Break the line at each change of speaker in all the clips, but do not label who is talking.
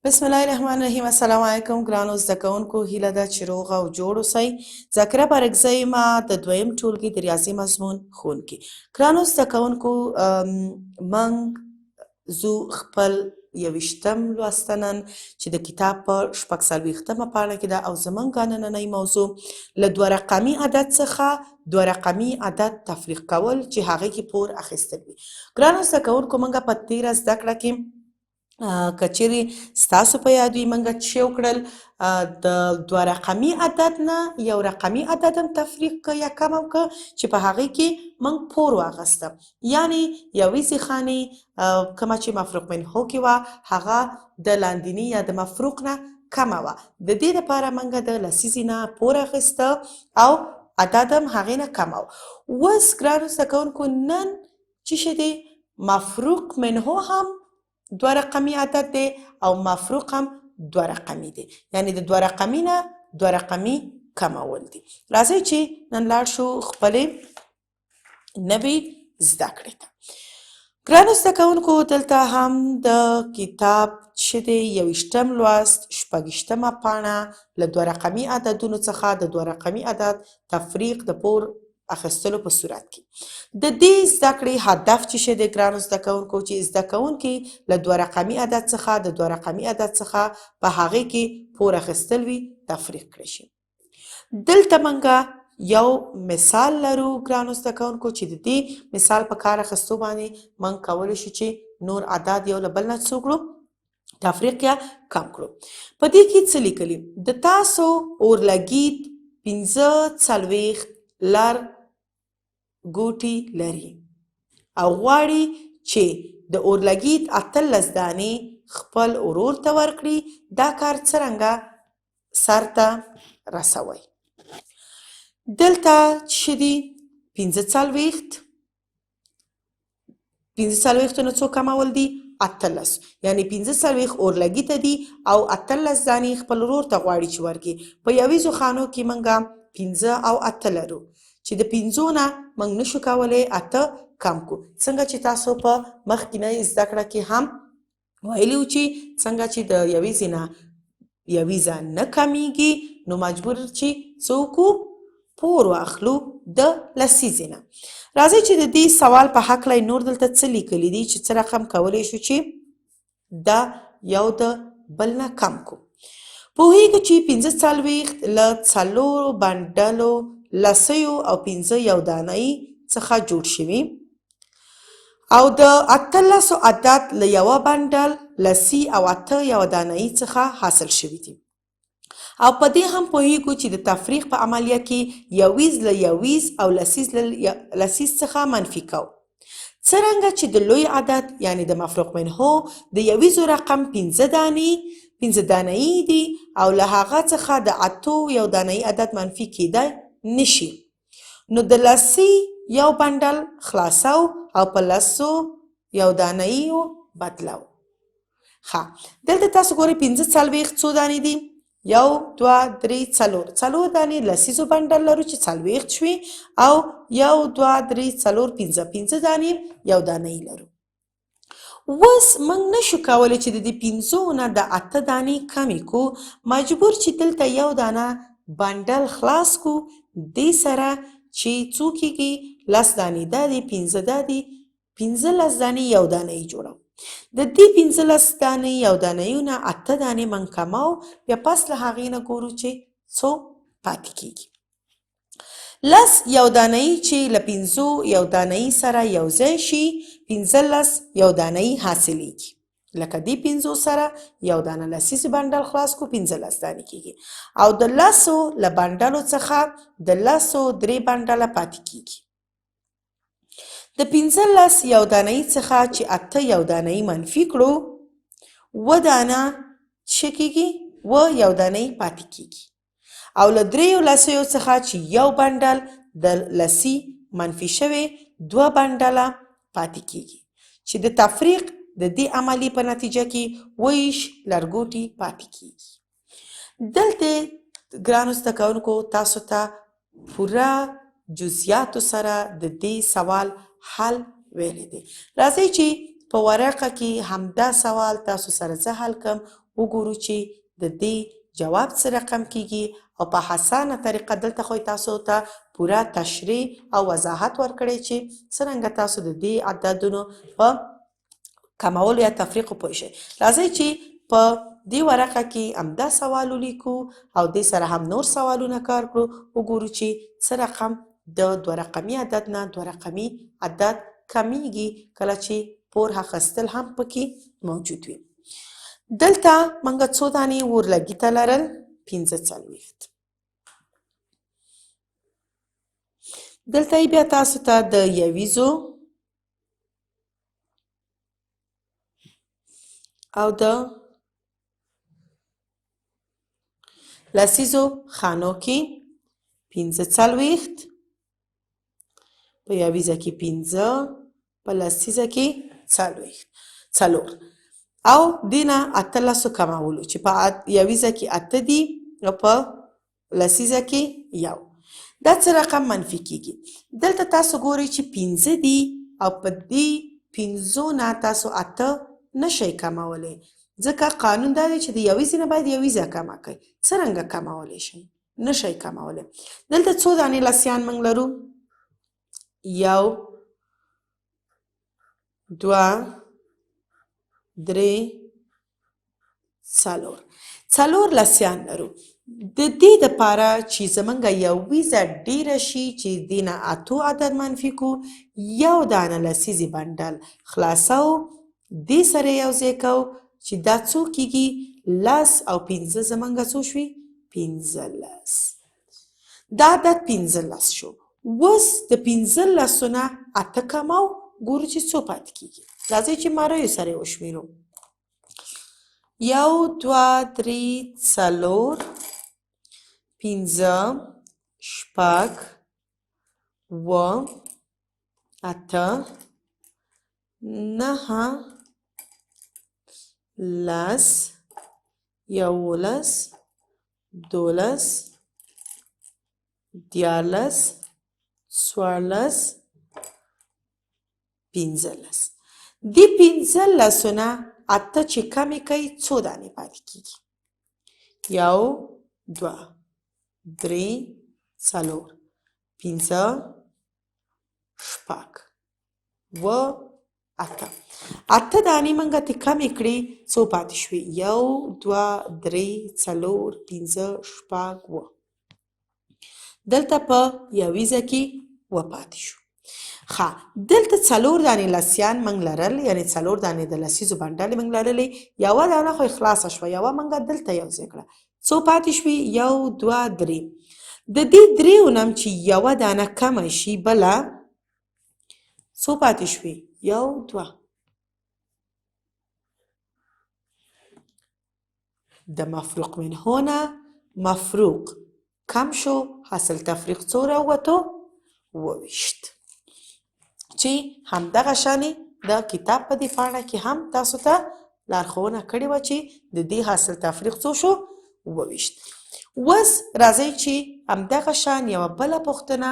بسم الله الرحمن الرحیم. السلام علیکم ګرانو زده کوونکو، هیله ده چې روغ او جوړ اوسئ. ذاکره بارکزۍ ما د دویم ټولګي د ریاضي مضمون ښوونکې. ګرانو زده کوونکو، موږ ځو خپل 21م لوستنن چې د کتاب په 46مه پاڼه کې ده، او زمونږ نننۍ موضوع له دوه رقمي عدد څخه دوه رقمي عدد تفریق کول چې هغې کې پور اخیستل وي. ګرانو زده کوونکو، موږ په تېره زده کړه کې، که چیرې ستاسو په یاد وي، موږ چې وکړل د دوه رقمي عدد نه یو رقمي عدد هم تفریق که یا کم هم که چې په هغې کې موږ پور واخیسته، یعنی یویزې خانې کومه چې مفروق منه کې وه هغه د لاندیني یا د مفروق نه کمه وه. د دې لپاره موږ د لسیزې نه پور اخیسته او عدد هم هغې نه کمه وه. اوس ګرانو زده کوونکو، نن چې شی دی، مفروق منه هم دوه رقمي عدد دی او مفروق هم دوه رقمي دی، یعنی د دوه رقمي نه دوه رقمي کمول دي. راځئ چې نن لاړ شو خپلې نوې زده کړې ته. ګرانو زده کوونکو، دلته هم د کتاب چې دی 21م لوست 26مه پاڼه، له دوه رقمي عددونو څخه د دوه رقمي عدد تفریق د پور اخیستلو په صورت کې. د دې زده کړې هدف چې شی دی ګرانو زده کوونکو، چې زده کوونکي له دوه رقمي عدد څخه د دوه رقمي عدد څخه په هغې کې پور اخیستل وي تفریق کړی شي. دلته موږ یو مثال لرو ګرانو زده کوونکو، چې د دې مثال په کار اخیستو باندې موږ کولی شو چې نور اعداد یو له بل نه څه وکړو، تفریق یا کم کړو. په دې کې څه لیکلي؟ د تاسو اورلګید 45 لر ګوټي لري او غواړي چې د اورلګید 18 دانې خپل ورور ته ورکړي، دا کار څرنګه سرته رسوي؟ دلته چې دي 45، 45 نه څو کمول دي؟ 18، یعنی 45 اورلګي ته دي او 18 دانې خپل ورور ته غواړي چې ورکړي. په یویزو خانو کې موږ 5 او 8 لرو، چې د 5 نه موږ نشو کولی 8 کم کړو. څنګه چې تاسو په مخکینۍ زده کړه کې هم ویلي وو چې څنګه چې د یویزې نه یویزه نه کمیږي، نو مجبور چې څه وکړو؟ پور واخلو د لسیزې نه. راځئ چې د دې سوال په هکله یې نور دلته څه لیکلي دي چې څه رقم کولی شو چې دا یو د بل نه کم کړو. پوهیږو چې 45 له څلورو بنډلو لسیو او 5 یو دانه څخه جوړ شوي او د 18 عدد له یوه بنډل لسی او 8 یو دانه څخه حاصل شوي دي. او په دې هم پوهیږو چې د تفریق په عملیه کې یویز له یویز او لسیز له لسیز څخه منفي کوو. څرنګه چې د لوی عدد یعنی د مفروق منه د یویزو رقم 5 دانې 5 دانهیي دي او له هغه څخه د 8 یو دانهیي عدد منفي کیدای نشي، نو د لسی یو بنډل خلاصو او په لسو یو دانهیو بدلو. ښه، دلته تاسو ګورئ 45 څو دانې دي؟ 1 2 3 4، 4 دانې لسیزو بنډل لرو چې 40 شوي، او 1 2 3 4 5، 5 دانې یو دانه یې لرو. اوس موږ نشو کولی چې د دې 5 نه د 8 دانې کمې کړو، مجبور چې دلته یو دانه بنډل خلاص کړو. دې سره چې څو کېږي؟ 10 دانې دا دي، 5 دا دي، 15 دانې یو دانه یې جوړو. د دې 15 دانې یو دانه یو نه 8 دانې موږ کمو، بیا پس له هغې نه ګورو چې څو پاتې کېږي. 10 یو دانه یي چې له 5 یو دانه یي سره یو ځای شي، 15 یو دانه یي حاصلېږي. لکه دې 5 سره یو دانه لسیزې بنډل خلاص کړو، 15 دانې کېږي، او د 10 له بنډلو څخه د 10 درې بنډله پاتې کېږي. د 15 یو دانه یي څخه چې 8 یو دانه یي منفي کړو، 7 دانه څه کېږي؟ 7 یو دانه یي پاتې کېږي. او له دریو لسیو څخه چې یو بنډل د لسی منفي شوی، 2 بنډله پاتې کېږي، چې د تفریق د دې عملیې په نتیجه کې 22 لرګوټي پاتې کېږي. دلته ګرانو زده کوونکو تاسو ته پوره جزئیاتو سره د دې سوال حل ویلی دی. راځئ چې په ورقه کې همدا سوال تاسو سره زه حل کړم. وګورو چې د دې جواب څه رقم کیږي او په اسانه طریقه دلته خو تاسو ته پوره تشریح او وضاحت ورکړی چې څرنګه تاسو د دې عددونو په کمولو یا تفریقو پوه شئ. راځئ چې په دې ورقه کې همدا سوال ولیکو او دې سره هم نور سوالونه کار کړو، وګورو چې څه رقم د دوه رقمي عدد نه دوه رقمي عدد کمیږي کله چې پور اخیستل هم پکې موجود وي. دلته موږ څو دانې اورلګي ته لرل؟ 45. دلته یې بیا تاسو ته د یویزو او د لسیزو خانو کې 45، په یویزه کې 5، په لسیزه کې 44 او دینه 18 کمولو چې په یویزه کې 8 دي او په لسیزه کې 1. دا څه رقم منفي کیږي؟ دلته تاسو ګورئ چې 5 دي او په دې 5 نه تاسو 8 نشئ کمولی، ځکه قانون دا دی چې د یویزې نه باید یویزه کمه کړئ. څرنګه کمولی شئ؟ نشئ کمولی. دلته څو دانې لسیان موږ لرو؟ 1، 2، 3، 4. 4 لسیان لرو. د دې دپاره چې زمونږ یویزه ډېره شي چې دې نه 8 عدد منفي کو، یو دانه لسیزې بنډل خلاصو، دې سره یو ځای کو چې دا څو کېږي؟ 10 او 5 زمونږ څو شوي؟ 15. دا عدد 15 شو. اوس د 15 نه 8 کمو، ګورو چې څو پاتې کېږي. راځئ چې ماریو سره یې وشمېرو. 1، 2، 3، 4، 5، 6، 7، 8، 9، 10، 11، 12، 13، 14، 15. دې 15 نه 8 چې کمې کړئ څو دانې پاتې کېږي؟ 1، 2، 3، 4، 5، 6، 7، 8. 8 دانې موږ ترې کمې کړې، څو پاتې شوې؟ 1، 2، 3، 4، 5، 6، 7. دلته په یویزه کې 7 پاتې شو. ښه، دلته 4 دانې لسیان موږ لرل، یعنې 4 دانې د لسیزو بنډلې موږ لرلې. یوه دانه خو یې خلاصه شوه، یوه موږ دلته یو ځای کړه، څو پاتې شوې؟ 1، 2، 3. د دې دریو نه هم چې یوه دانه کمه شي بله څو پاتې شوې؟ 1، 2. د مفروق منه نه مفروق کم شو، حاصل تفریق څو راووتو؟ 22. چې همدغه شانې د کتاب په دې پاڼه کې هم تاسو ته لارښوونه کړې وه چې د دې حاصل تفریق څو شو؟ 22. اوس راځئ چې همدغه شان یوه بله پوښتنه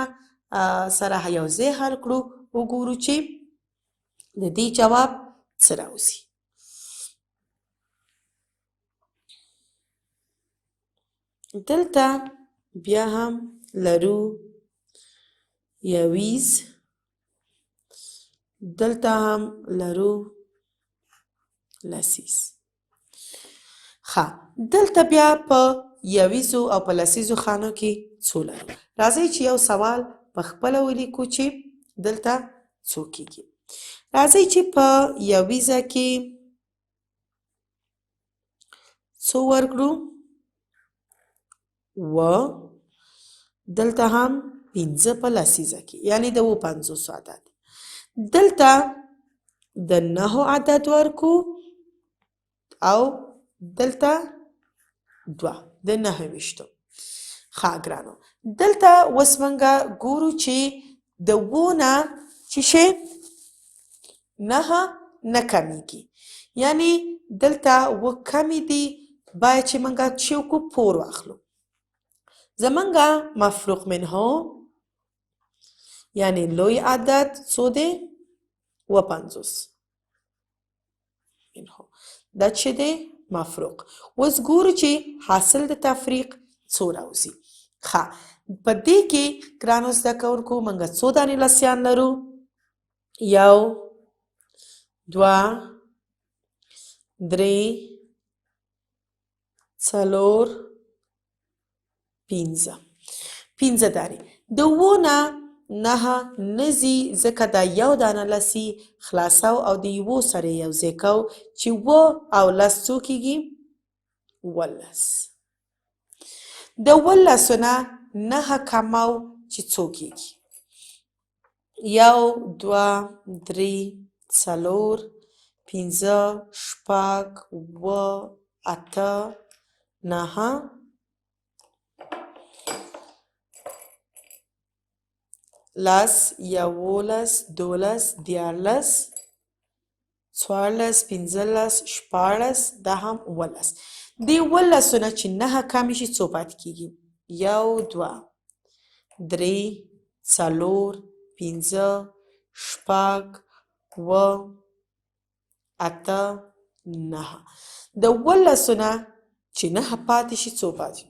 سره یو ځای حل کړو، وګورو چې د دې جواب څه راوځي. دلته بیا هم لرو یویز، دلته هم لرو لسیز. ښه، دلته بیا په یویزو او په لسیزو خانو کې څو لرو؟ راځئ چې یو سوال په خپله ولیکو چې دلته څو کېږي. راځئ چې په یویزه کې څو ورکړو؟ 7. دلته هم 5 په لسیزه کې، یعنې د 57 عدد. دلته د 9 عدد ورکو او دلته 2 د 29. ښه ګرانو، دلته اوس موږ ګورو چې د 7 نه چې شی 9 نه کمیږي، یعنې دلته 7 کمې دي، باید چې موږ چې وکړو پور واخلو. زمونږ مفروق منه یعنې لوی عدد څو دی؟ 57. منه دا چې دی مفروق. اوس ګورو چې حاصل د تفریق څو راوځي. ښه، په دې کې ګرانو زده کوونکو موږ څو دانې لسیان لرو؟ 1، 2، 3، 4، 5. 5 دانې. د اوو نه 9 نه ځي، ځکه دا یو دانه لسي خلاصو او د یوو سره یو ځای کوو چې 7 او 10 څو کېږي؟ 17. د 17 نه 9 کمو چې څو کېږي؟ 1، 2، 3، 4، 5، 6، 7، 8، 9، 10، 11، 12، 13، 14، 15، 16، دا هم 17. دې 17 نه چې 9 کمې شي څو پاتې کېږي؟ 1، 2، 3، 4، 5، 6، 7، 8، 9. د 17 نه چې 9 پاتې شي څو پاتې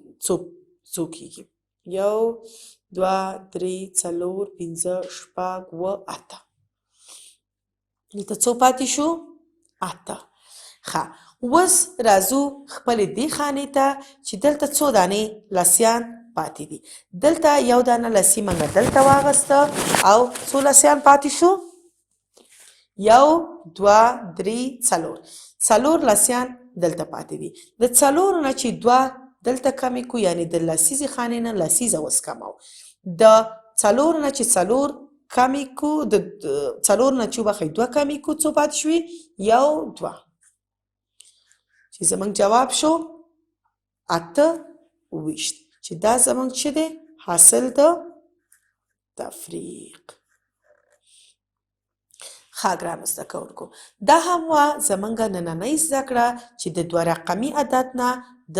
څو کېږي؟ 1، 2، 3، 4، 5، 6، 7، 8. دلته څو پاتې شو؟ 8. ښه، اوس راځو خپلې دې خانې ته چې دلته څو دانې لسیان پاتې دي. دلته یو دانه لسی موږ دلته واغسته او څو لسیان پاتې شو؟ 1، 2، 3، 4. 4 لسیان دلته پاتې دي. د 4 نه چې 2 دلته کمې کو، یعنې د لسیزې خانې نه لسیزه اوس کمو. د 4 نه چې 4 کمې کو، د 4 نه چې وبخښئ 2 کمې کو، څو پاتې شوې؟ 1، 2. چې زموږ جواب شو 28، چې دا زموږ چې دی حاصل د تفریق. ښه ګرانو زده کوونکو، دا هم وه زموږ نننۍ زده کړه چې د 2 رقمي عدد نه د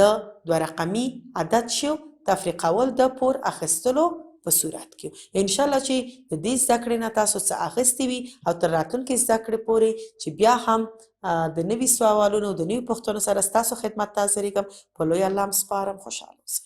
2 رقمي عدد شو تفریقول د پور اخیستلو په صورت کې. انشاءالله چې د دې زده کړې نه تاسو څه اخیستي وي او تر راتلونکې زده کړې پورې چې بیا هم د نوي سوالونو د نوي پوښتنو سره ستاسو خدمت ته حاضرېږم. په لوی الله مو سپارم. خوشحاله اوسئ.